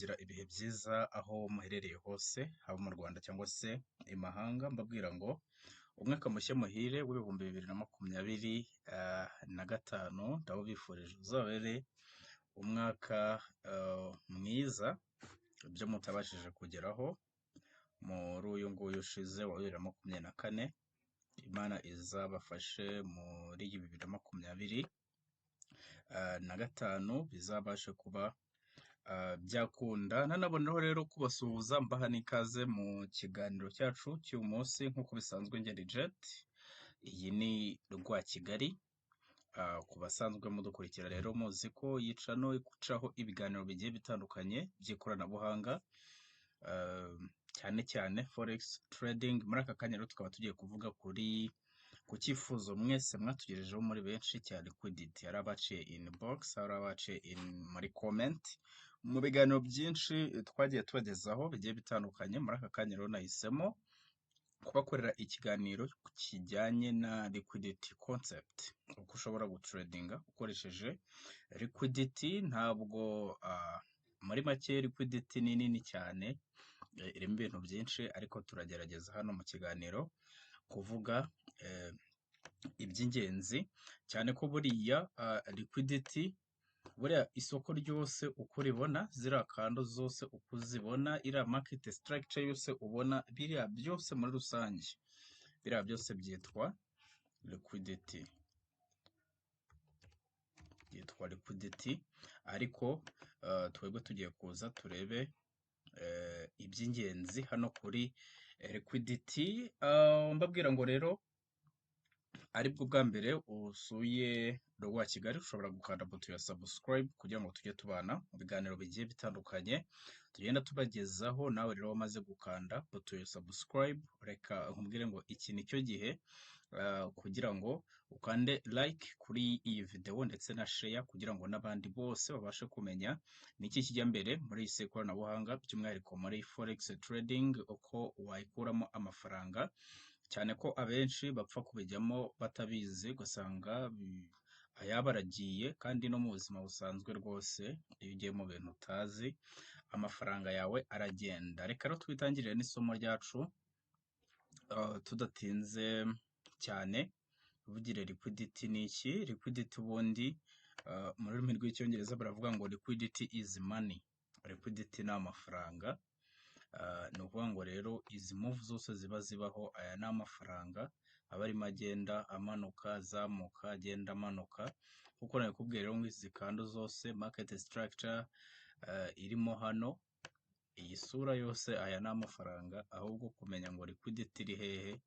kugira ibihe byiza aho muherereye hose, haba mu Rwanda cyangwa se i mahanga, mbabwira ngo umwaka mushya muhire w'2025, ndawubifurije uzabere umwaka mwiza, ibyo mutabashije kugeraho muri uyu nguyu ushize wa 2024, Imana izabafashe muri 2025 bizabashe kuba byakunda. Nanaboneraho rero kubasuhuza mbaha n'ikaze mu kiganiro cyacu cy'uyu munsi, nk'uko bisanzwe njye ni Jet, iyi ni Rwakigali. Ku basanzwe mudukurikira rero muzi ko iyi channel icaho ibiganiro bigiye bitandukanye by'ikoranabuhanga, cyane cyane forex trading. Muri aka kanya rero tukaba tugiye kuvuga ku cyifuzo mwese mwatugejejeho muri benshi cya liquidity. Hari abaciye inbox, hari abaciye muri comment, mu biganiro byinshi twagiye tubagezaho bigiye bitandukanye. Muri aka kanya rero nahisemo kubakorera ikiganiro kijyanye na liquidity concept, uko ushobora gutradinga ukoresheje liquidity. Ntabwo muri make liquidity ni nini cyane, irimo ibintu byinshi, ariko turagerageza hano mu kiganiro kuvuga iby'ingenzi, cyane ko buriya liquidity, buriya isoko ryose uko uribona, ziriya candle zose uko uzibona, iriya market structure yose ubona, biriya byose muri rusange, biriya byose byitwa liquidity, byitwa liquidity. Ariko twebwe tugiye kuza turebe iby'ingenzi hano kuri liquidity. Mbabwira ngo rero aribwo bwa mbere usuye Rwakigali, ushobora gukanda buto ya subscribe kugira ngo tujye tubana mu biganiro bigiye bitandukanye tugenda tubagezaho. Nawe rero wamaze gukanda buto ya subscribe, reka nkubwire ngo iki ni cyo gihe kugira ngo ukande like kuri iyi video ndetse na share, kugira ngo n'abandi bose babashe kumenya niki kijya mbere muri iyi si y'ikoranabuhanga, by'umwihariko muri forex trading, uko wayikuramo amafaranga, cyane ko abenshi bapfa kubijyamo batabizi, ugasanga ayabo aragiye. Kandi no mu buzima busanzwe rwose, iyo ugiye mu bintu utazi, amafaranga yawe aragenda. Reka rero twitangirire n'isomo ryacu tudatinze cyane. Tuvugire liquidity ni iki? Liquidity ubundi mu rurimi rw'Icyongereza baravuga ngo "Liquidity is money", liquidity ni amafaranga. Ni ukuvuga ngo rero izi move zose ziba zibaho, aya ni amafaranga aba arimo agenda amanuka, azamuka, agenda amanuka. Kuko nabikubwiye rero ngo izi candle zose, market structure irimo hano, iyi sura yose, aya ni amafaranga. Ahubwo kumenya ngo liquidity iri hehe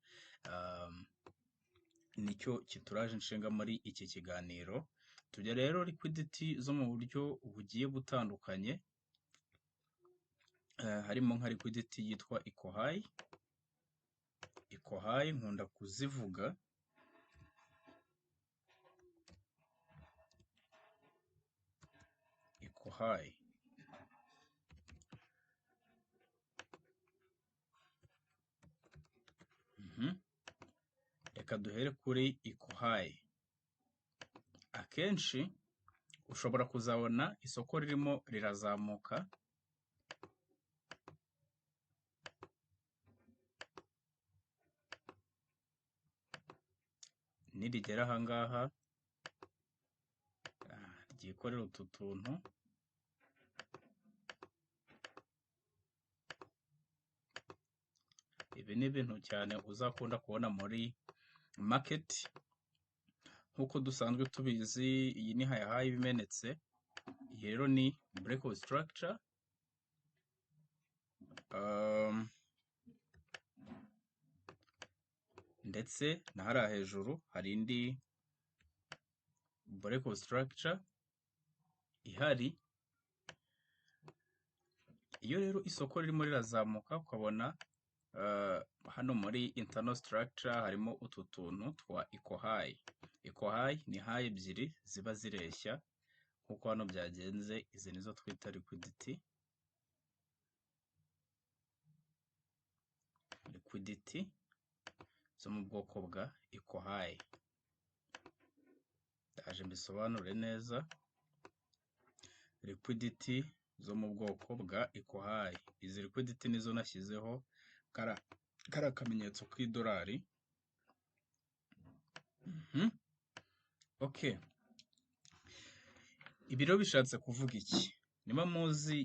nicyo kituraje inshinga muri iki kiganiro. Tujya rero liquidity zo mu buryo bugiye butandukanye, harimo nka liquidity yitwa equal high. Equal high nkunda kuzivuga. Equal high, Reka duhere kuri equal high. Akenshi ushobora kuzabona isoko ririmo rirazamuka, nirigera ahangaha ryikorera utu tuntu, ibi ni ibintu cyane uzakunda kubona muri market. Nk'uko dusanzwe tubizi, iyi ni higher high imenetse, iyi rero ni break of structure. Ndetse na hariya hejuru hari indi break of structure ihari. Iyo rero isoko ririmo rirazamuka, ukabona hano muri internal structure harimo utu tuntu twa equal high. Equal high ni high ebyiri ziba zireshya, nk'uko hano byagenze. Izi nizo twita liquidity zo mu bwoko bwa equal high. Ndaje mbisobanure neza liquidity zo mu bwoko bwa equal high. Izi liquidity nizo nashyizeho kari akamenyetso k'idolari. Okay. Ibi rero bishatse kuvuga iki? Niba muzi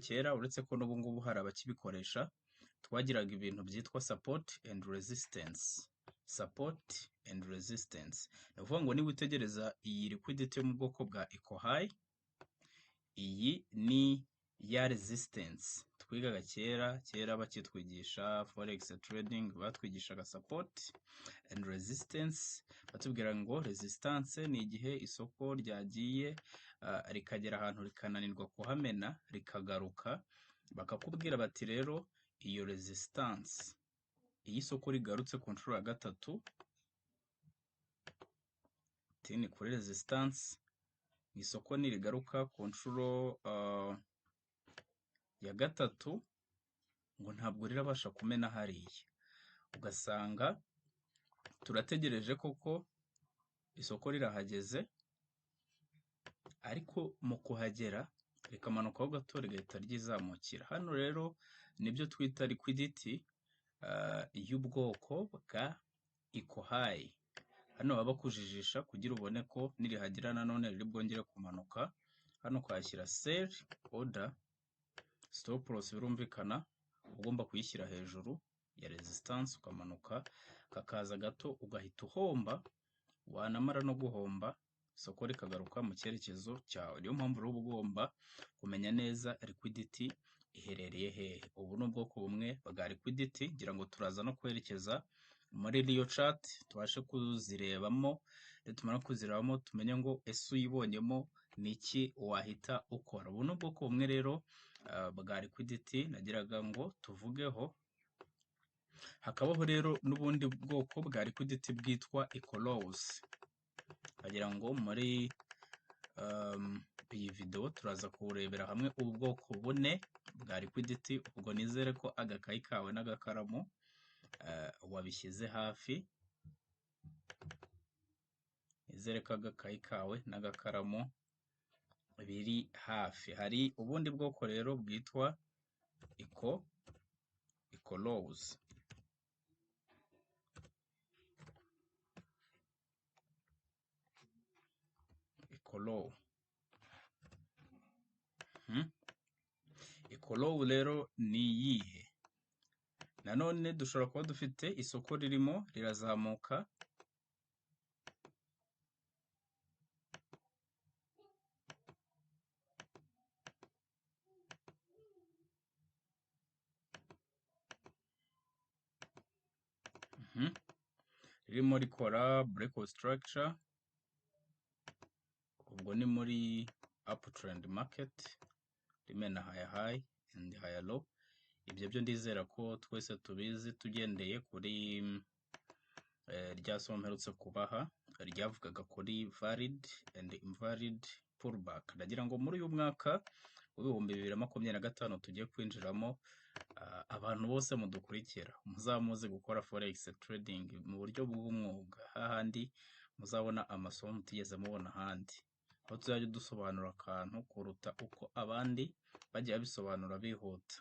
kera, uretse ko n'ubu ngubu hari abakibikoresha, twagiraga ibintu byitwa support and resistance. Support and resistance. Ni ukuvuga ngo niba utegereza iyi liquidity yo mu bwoko bwa equal high, iyi ni ya resistance twigaga kera bakitwigisha forex trading, batwigishaga support and resistance, batubwira ngo resistance ni igihe isoko ryagiye rikagera ahantu rikananirwa kuhamena rikagaruka, bakakubwira bati rero iyo resistance iyo isoko rigarutse ku nshuro ya gatatu, ni kuri resistance, isoko nirigaruka ku nshuro ya gatatu ngo ntabwo rirabasha kumena hariya, ugasanga turategereje koko isoko rirahageze, ariko mu kuhagera rikamanukaho gato rigahita ryizamukira. Hano rero nibyo twita liquidity y'ubwoko bwa equal high. Hano baba bakujijisha kugira ubone ko nirihagera nanone riri bwongere kumanuka. Hano ukahashyira sell order, stop loss birumvikana ugomba kuyishyira hejuru ya resistance, ukamanuka kakaza gato ugahita uhomba, wanamara no guhomba isoko rikagaruka mu cyerekezo cyawe. Niyo mpamvu rero uba ugomba kumenya neza liquidity iherereye hehe. Ubu ni ubwoko bumwe bwa liquidity, ngira ngo turaza no kwerekeza muri real chart tubashe kuzirebamo, nitumara kuzirebamo tumenye ngo ese uyibonyemo ni iki wahita ukora. Ubu ni ubwoko bumwe rero bwa liquidity nagiraga ngo tuvugeho. Hakabaho rero n'ubundi bwoko bwa liquidity bwitwa equal lows. Nkagira ngo muri iyi video turaza kurebera hamwe ubwoko bune bwa liquidity. Ubwo nizere ko agakayi kawe n'agakaramu wabishyize hafi, nizere ko agakayi kawe n'agakaramu biri hafi. Hari ubundi bwoko rero bwitwa equal lows. Equal low. Equal low rero ni iyihe? Nanone dushobora kuba dufite isoko ririmo rirazamuka, ririmo rikora break of structure, ubwo ni muri uptrend market, rimena higher high and higher low. Ibyo byo ndizera ko twese tubizi tugendeye kuri rya somo mperutse kubaha ryavugaga kuri valid and invalid pullback. Ndagira ngo muri uyu mwaka w'2025 tugiye kwinjiramo, abantu bose mudukurikira muzamuze gukora forex trading mu buryo bw'umwuga, hahandi muzabona amasomo mutigeze mubona ahandi, aho tuzajya dusobanura akantu kuruta uko abandi bagiye babisobanura bihuta.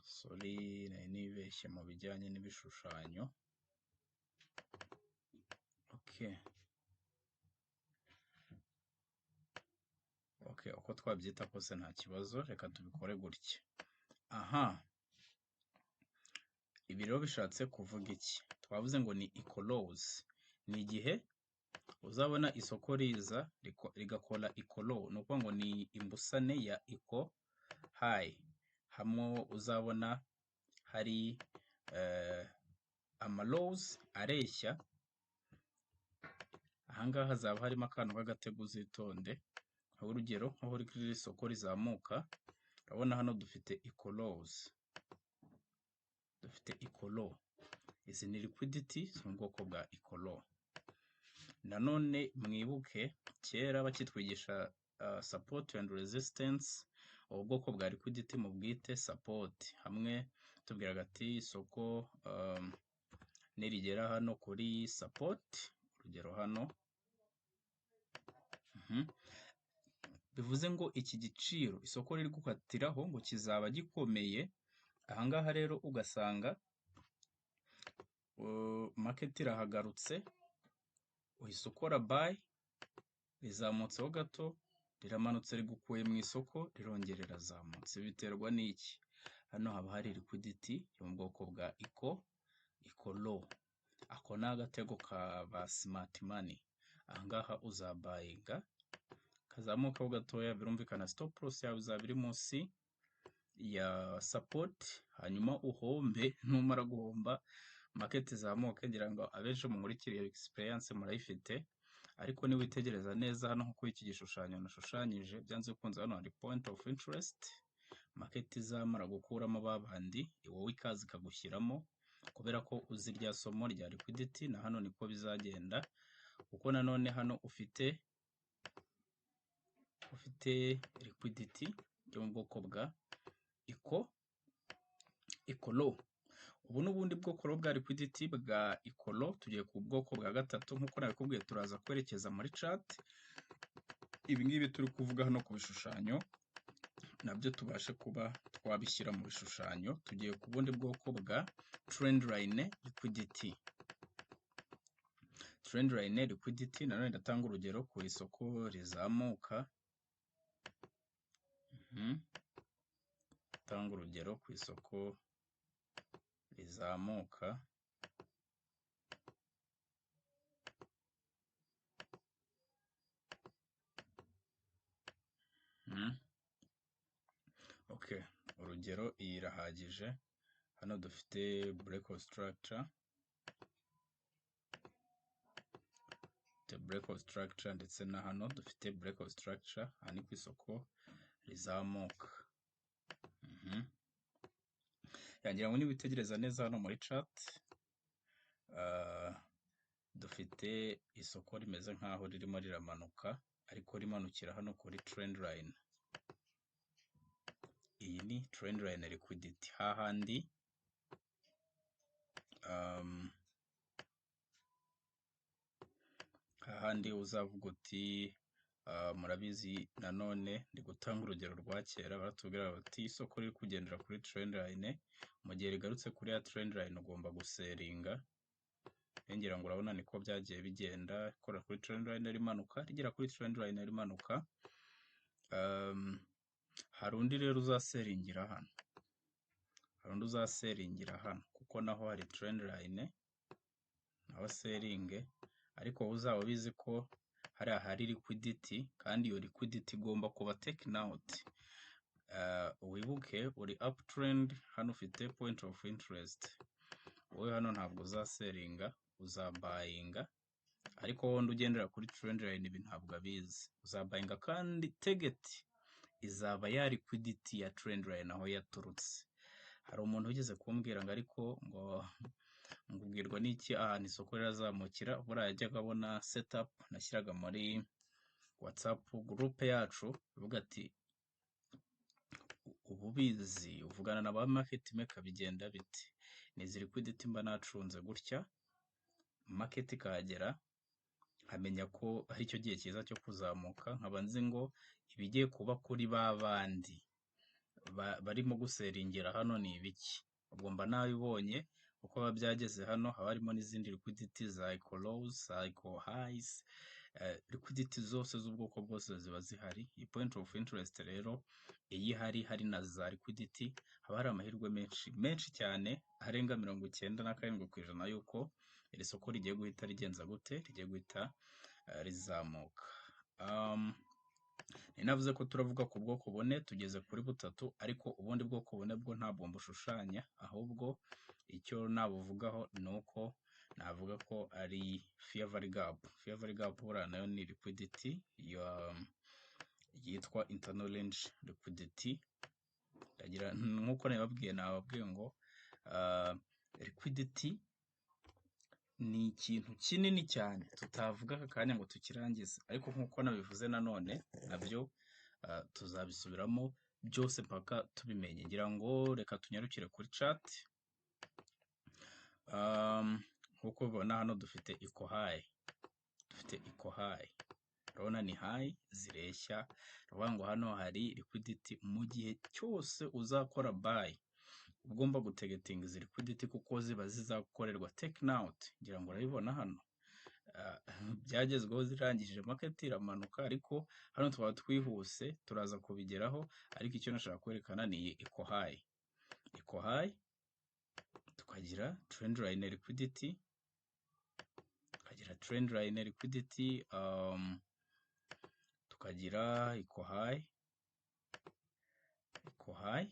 Sorry, nari nibeshye mu bijyanye n'ibishushanyo. Okay. Okay, uko twabyita kose nta kibazo, reka tubikore gutya. Aha. Ibi rero bishatse kuvuga iki? Twavuze ngo ni equal lows. Ni igihe uzabona isoko riza rigakora equal low, ni ukuvuga ngo ni imbusane ya equal high. Hamwe uzabona hari ama lows areshya, ahangaha hazaba harimo akantu k'agatego, uzitonde. Urugero nkaho iri soko rizamuka, urabona hano dufite equal lows, dufite equal low. Izi ni liquidity zo mu bwoko bwa equal low. Nanone mwibuke kera bakitwigisha support and resistance, ubu bwoko bwa liquidity mu bwite support, hamwe tubwiraga ati isoko Nirigera hano kuri support, urugero hano, bivuze ngo iki giciro isoko riri gukatiraho ngo kizaba gikomeye. Ahangaha rero ugasanga market irahagarutse, uhise ukora buy, rizamutseho gato, riramanutse, rigukuye mu isoko, rirongera rirazamutse. Biterwa n'iki? Hano haba hari liquidity yo mu bwoko bwa equal low. Ako ni agatego ka ba smart money. Ahangaha uzabayinga kazamukaho gatoya, birumvikana stop loss yawe izaba iri munsi ya support, hanyuma uhombe. Numara guhomba, market izamuke. Ngira ngo abenshi munkurikiriye experience murayifite. Ariko niwitegereza neza hano, nko iki gishushanyo nashushanyije, byanze bikunze hano hari point of interest. Market izamara gukuramo ba bandi, wowe ikaza ikagushyiramo, kubera ko uzi rya somo rya liquidity. Na hano niko bizagenda, kuko nanone hano ufite liquidity yo mu bwoko bwa equal low. Ubu ni ubundi bwoko bwa liquidity bwa equal low. Tugiye ku bwoko bwa gatatu. Nk'uko nabikubwiye, turaza kwerekeza muri chart. Ibi ngibi turi kuvuga hano ku bishushanyo nabyo tubashe kuba twabishyira mu bishushanyo. Tugiye ku bundi bwoko bwa trend line liquidity. Trend line liquidity, nanone ndatanga urugero ku isoko rizamuka. Tanga urugero ku isoko rizamuka. Okay, urugero iyi irahagije. Hano dufite break of structure, dufite break of structure, ndetse na hano dufite break of structure. Aha ni ku isoko rizamuka. Yagira ngo niwitegereza neza hano muri chart, dufite isoko rimeze nkaho ririmo riramanuka, ariko rimanukira hano kuri trend line. Iyi ni trend line liquidity, hahandi hahandi uzavuga uti murabizi, nanone ndi gutanga urugero rwa kera, baratubwira bati isoko riri kugendera kuri trend line, mu gihe rigarutse kuri ya trend line ugomba gusellinga. Ngira ngo urabona niko byagiye bigenda, ikora kuri trend line rimanuka, rigera kuri trend line rimanuka. Hari undi rero uzasellingira hano, hari undi uzasellingira hano, kuko naho hari trend line, naho sellinge. Ariko wowe uzaba ubizi ko hariya hari liquidity, kandi iyo liquidity igomba kuba taken out. Wibuke uri uptrend, hano ufite point of interest. Wowe hano ntabwo uzasellinga, uzabayinga. Ariko wowe ugendera kuri trend line ibi ntabwo abizi. Uzabayinga, kandi target izaba ya liquidity ya trend line aho yaturutse. Hari umuntu wigeze kumbwira ngo ariko ngo ubwirwa n'iki ahantu isoko rirazamukira? Buriya yajyaga abona setup nashyiraga muri WhatsApp group yacu, avuga ati uba ubizi, uvugana na ba market maker, bigenda bite? Ni izi liquidity mba nacunze gutya, market ikahagera nkamenya ko ari cyo gihe cyiza cyo kuzamuka, nkaba nzi ngo ibigiye kuba kuri ba bandi barimo gusellingira hano ni ibiki. Ubwo mba nabibonye uko biba byageze. Hano haba harimo n'izindi liquidity za equal lows, za equal highs, liquidity zose z'ubwoko bwose ziba zihari. Iyi point of interest rero iyo ihari, hari na za liquidity, haba hari amahirwe menshi menshi cyane arenga 97% y'uko iri soko rigiye guhita rigenza gute, rigiye guhita rizamuka. Navuze ko turavuga ku bwoko bune, tugeze kuri butatu, ariko ubundi bwoko bune bwo ntabwo mbushushanya, ahubwo icyo nabuvugaho ni uko navuga ko ari fair value gap. Fair value gap buriya nayo ni liquidity yitwa internal range liquidity. Ndagira nk'uko nabibabwiye, nababwiye ngo liquidity ni ikintu kinini cyane tutavuga aka kanya ngo tukirangize, ariko nk'uko nabivuze nanone nabyo tuzabisubiramo byose mpaka tubimenye. Ngira ngo reka tunyarukire kuri chart. Nk'uko ubibona, hano dufite equal high, dufite equal high. Urabona ni high zireshya, ni ukuvuga ngo hano hari liquidity. Mu gihe cyose uzakora buy, uba ugomba gutargetinga izi liquidity kuko ziba zizakorerwa taken out. Ngira ngo urabibona hano. Byagezweho zirangije, market iramanuka, ariko hano twaba twihuse, turaza kubigeraho. Ariko icyo nashaka kwerekana ni iyi equal high. Equal high, tukagira trend line liquidity, tukagira trend line liquidity, tukagira equal high, equal high.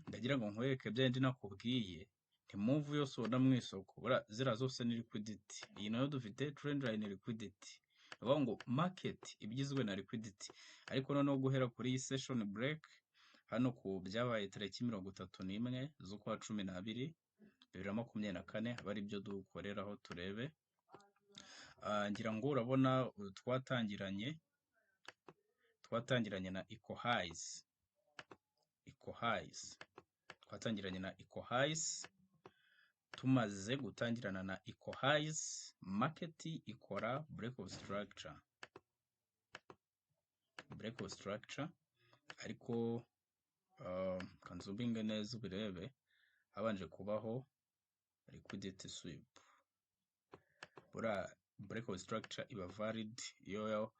Ndagira ngo nkwereke bya bindi nakubwiye nti move yose ubona mu isoko, buriya ziriya zose ni liquidity. Iyi nayo dufite trend line liquidity. Ni ukuvuga ngo market iba igizwe na liquidity. Ariko noneho guhera kuri iyi session break hano ku byabaye tariki 31 z'ukwa 12 2024, aba ari byo dukoreraho turebe. Ngira ngo urabona twatangiranye na equal highs, equal highs. Twatangiranye na equal highs, tumaze gutangirana na equal highs, market ikora break of structure. Break of structure, ariko kanzoominge neza ubirebe, habanje kubaho liquidity sweep. Buriya break of structure iba valid iyo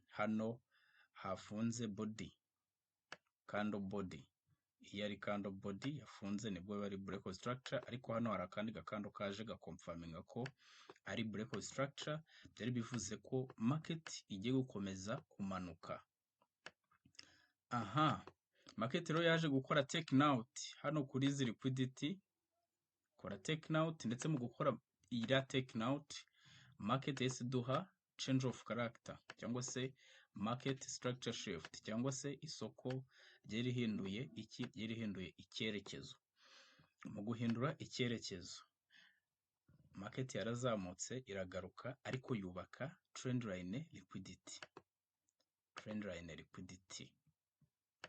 hano hafunze body, candle body. Iyo ari candle body yafunze nibwo biba ari break of structure, ariko hano hari akandi gacandle kaje gaconfirminga ko ari break of structure, byari bivuze ko market igiye gukomeza kumanuka. Aha, market rero yaje gukora take out hano kuri izi liquidity, kora take out, ndetse mu gukora iriya take out, market yahise iduha change of character cyangwa se market structure shift, cyangwa se isoko ryari rihinduye iki? Ryari rihinduye icyerekezo. Mu guhindura icyerekezo, market yarazamutse iragaruka, ariko yubaka trend line liquidity, trend line liquidity,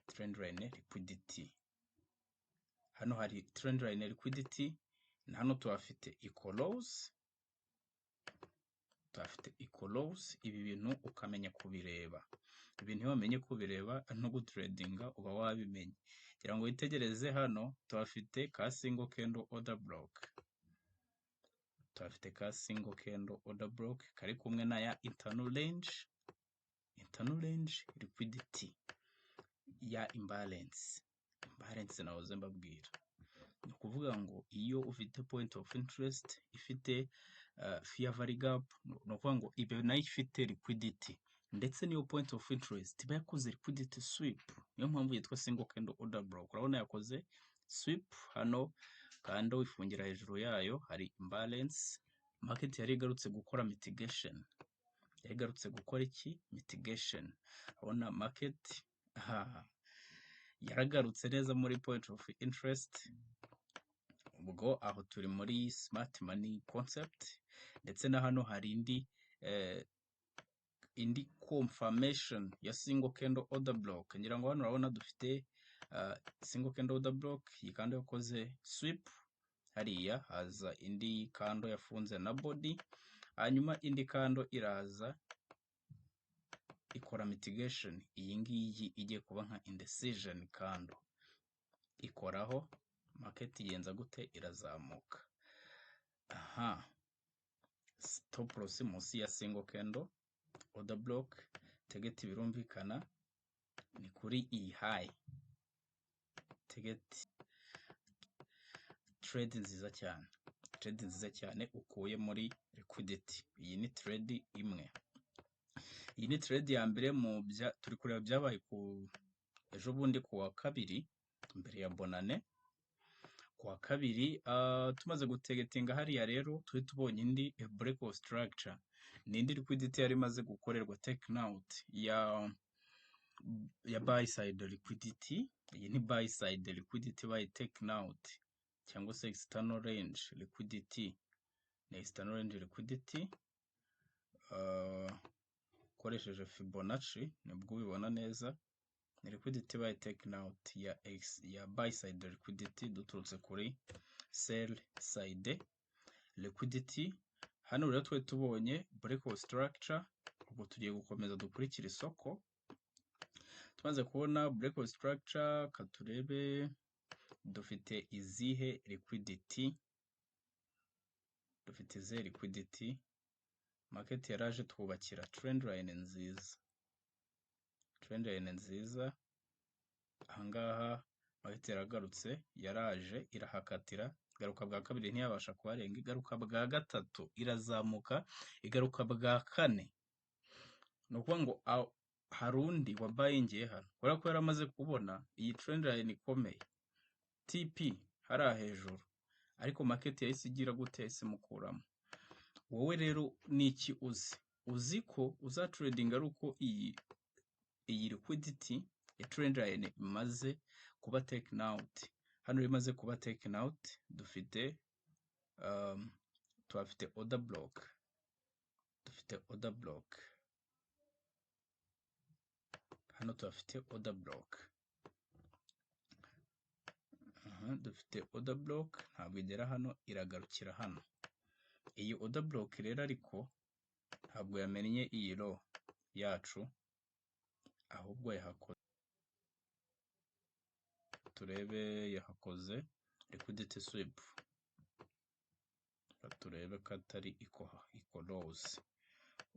trend line liquidity. Hano hari trend line liquidity, na hano tuhafite equal lows, tuhafite equal lows. Ibi bintu ukamenya kubireba. Ibintu iyo wamenye kubireba no gutradinga uba wabimenye. Kugira ngo witegereze, hano tuhafite ka single candle order block. Tuhafite ka single candle order block kari kumwe na ya internal range, internal range liquidity ya imbalance. Imbalance nahoze mbabwira. Ni ukuvuga ngo iyo ufite point of interest ifite fair value gap, ni ukuvuga ngo iba nayo ifite liquidity, ndetse n'iyo point of interest iba yakoze liquidity sweep. Niyo mpamvu yitwa single candle order block. Urabona yakoze sweep hano, kandi wifungira hejuru yayo hari imbalance. Market yari igarutse gukora mitigation. Yari igarutse gukora iki? Mitigation. Urabona market aha, yaragarutse neza muri point of interest. Ubwo aho turi muri smart money concept, ndetse na hano hari indi confirmation ya single candle order block. Ngira ngo hano urabona dufite single candle order block. Iyi candle yakoze sweep hariya, haza indi candle yafunze na body, hanyuma indi candle iraza ikora mitigation. Iyi ngiyi igiye kuba nka indecision candle, ikoraho, market igenza gute? Irazamuka. Aha, stop loss munsi ya single candle order block, target birumvikana ni kuri iyi high. Target, trade nziza cyane, trade nziza cyane ukuye muri liquidity. Iyi ni trade imwe, iyi ni trade ya mbere mu bya turi kureba byabaye ku ejo bundi ku wa kabiri mbere ya bonane. Ku wa kabiri tumaze gutargetinga hariya rero, turi tubonye indi break of structure, ni indi liquidity yari imaze gukorerwa take out ya buy side liquidity. Iyi ni buy side liquidity by taken out cyangwa se external range liquidity, ni external range liquidity. Ukoresheje Fibonacci nibwo ubibona neza. Ni liquidity ibaye taken out ya X ya buy side liquidity duturutse kuri sell side liquidity. Hano rero twari tubonye break of structure, ubwo tugiye gukomeza dukurikira isoko. Tumaze kubona break of structure, katurebe dufite izihe liquidity, dufite izihe liquidity. Market yaraje twubakira trend line nziza, trend line nziza. Ahangaha market yaragarutse, yaraje irahakatira, igaruka bwa kabiri ntiyabasha kuharenga, igaruka bwa gatatu irazamuka, igaruka bwa kane. Ni ukuvuga ngo hari undi wabayingiye hano kubera ko yari amaze kubona iyi trend line ikomeye, TP hariya hejuru, ariko market yahise igira gute? Yahise imukuramo. Wowe rero ni iki uzi? Uzi ko uzatradinga ari uko iyi liquidity ya trend line imaze kuba taken out. Hano rero imaze kuba taken out, dufite tuhafite order block, dufite order block hano, tuhafite order block. Aha dufite order block, ntabwo igera hano, iragarukira hano. Iyi order block rero ariko ntabwo yamennye iyi low yacu, ahubwo yahakoze, turebe, yahakoze liquidity sweep. Turebe ko atari equal lows.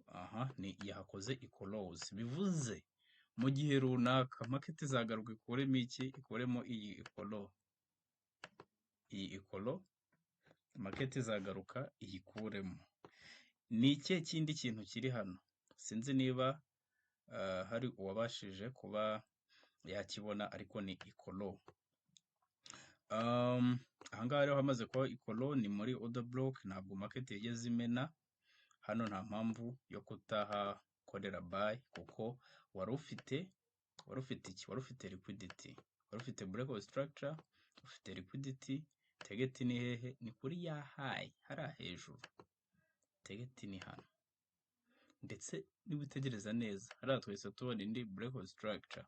Aha ni yahakoze equal lows, bivuze mu gihe runaka market izagaruka ikuremo iki? Ikuremo iyi equal low. Iyi equal low market izagaruka iyikuremo. Ni ikihe kindi kintu kiri hano? Sinzi niba hari uwabashije kuba yakibona, ariko ni equal low. Ahangaha rero hamaze kuba equal low, ni muri order block, ntabwo market yigeze imena. Hano nta mpamvu yo kutahakorera buy, kuko wari ufite iki? Wari ufite liquidity, wari ufite break of structure, ufite liquidity. Target ni hehe? Ni kuri ya high hariya hejuru. Target ni hano. Ndetse niba witegereza neza hariya twahise tubona indi break of structure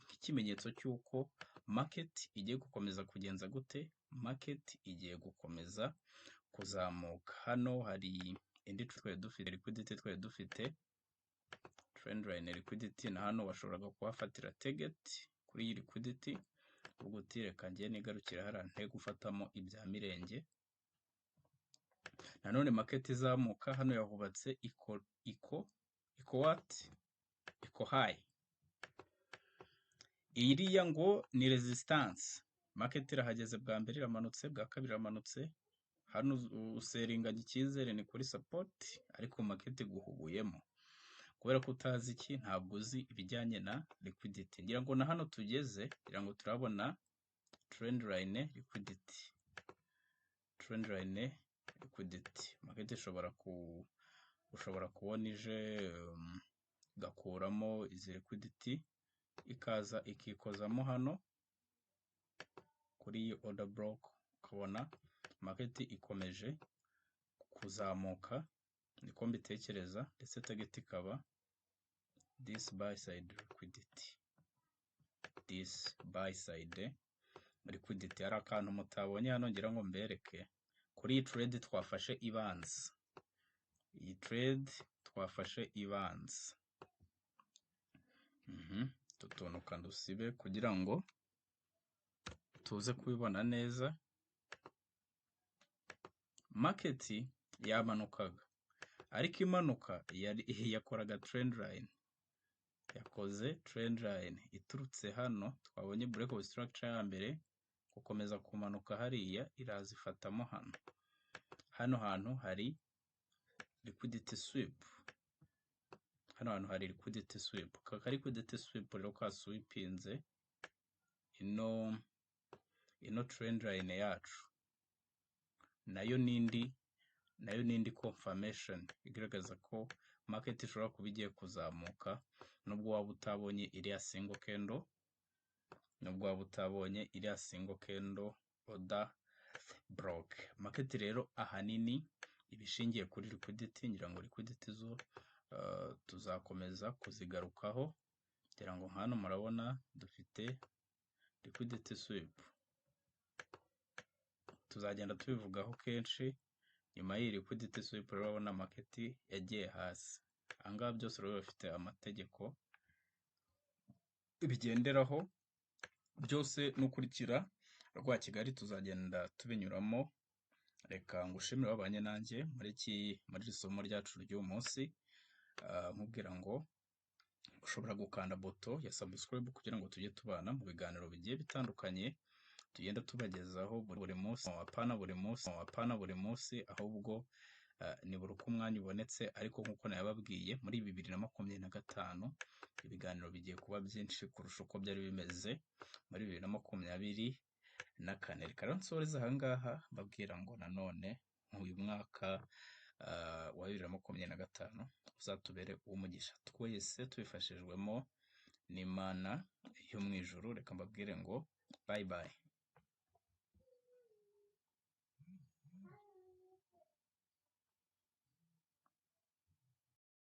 nk'ikimenyetso cy'uko market igiye gukomeza kugenza gute? Market igiye gukomeza kuzamuka. Hano hari indi twari dufite liquidity, twari dufite trend line liquidity, na hano washoboraga kuhafatira target kuri iyi liquidity, ubwo uti reka njye nigarukira hariya nte gufatamo ibya mirenge. Nanone market izamuka, hano yahubatse equal equal equal what? Equal high. Iriya ngo ni resistance. Market irahageze, bwa mbere iramanutse, bwa kabiri iramanutse. Hano useringanya icyizere ni kuri support, ariko market iguhubuyemo kubera ko utazi iki? Ntabwo uzi ibijyanye na liquidity. Ngira ngo na hano tugeze, ngira ngo turabona trend line liquidity, trend line liquidity. Market ishobora ku ushobora kubona ije igakuramo izi liquidity, ikaza ikikozamo hano kuri iyi order block, ukabona market ikomeje kuzamuka. Niko mbitekereza, ndetse target ikaba this buy side liquidity, this buy side liquidity. Hari akantu mutabonye hano ngira ngo mbereke kuri iyi trade twafashe ibanza, iyi trade twafashe ibanza. Utu tuntu kandusibe kugira ngo tuze kubibona neza. Market yamanukaga, ariko imanuka yari yakoraga trend line, yakoze trend line iturutse hano twabonye break of structure ya mbere, gukomeza kumanuka hariya, iraza ifatamo hano. Hano hantu hari liquidity sweep, hano hantu hari liquidity sweep. Aka liquidity sweep rero kasweepinze ino trend line yacu, nayo n'indi confirmation igaragaza ko market ishobora kuba igiye kuzamuka, nubwo waba utabonye iriya single candle, nubwo waba utabonye iriya single candle order block. Market rero ahanini iba ishingiye kuri liquidity. Ngira ngo liquidity zo tuzakomeza kuzigarukaho. Ngira ngo hano murabona dufite liquidity sweep, tuzagenda tubivugaho kenshi. Nyuma y'iyi liquidity sweep rero urabona market yagiye hasi. Aha ngaha byose rero bifite amategeko bigenderaho byose, nukurikira Rwa Kigali tuzagenda tubinyuramo. Reka ngushimire wabanye nanjye muri iri somo ryacu ry'uyu munsi, nkubwira ngo ushobora gukanda buto ya subscribe kugira ngo tujye tubana mu biganiro bigiye bitandukanye tugenda tubagezaho buri munsi, apana buri munsi, apana buri munsi, ahubwo ni buri uko umwanya ubonetse. Ariko nk'uko nababwiye, muri 2025 ibiganiro bigiye kuba byinshi kurusha uko byari bimeze muri 2024. Reka rero nsoreze aha ngaha mbabwira ngo nanone uyu mwaka wa 2025 uzatubere uw'umugisha twese tubifashijwemo n'Imana yo mu ijuru. Reka mbabwire ngo bye bye.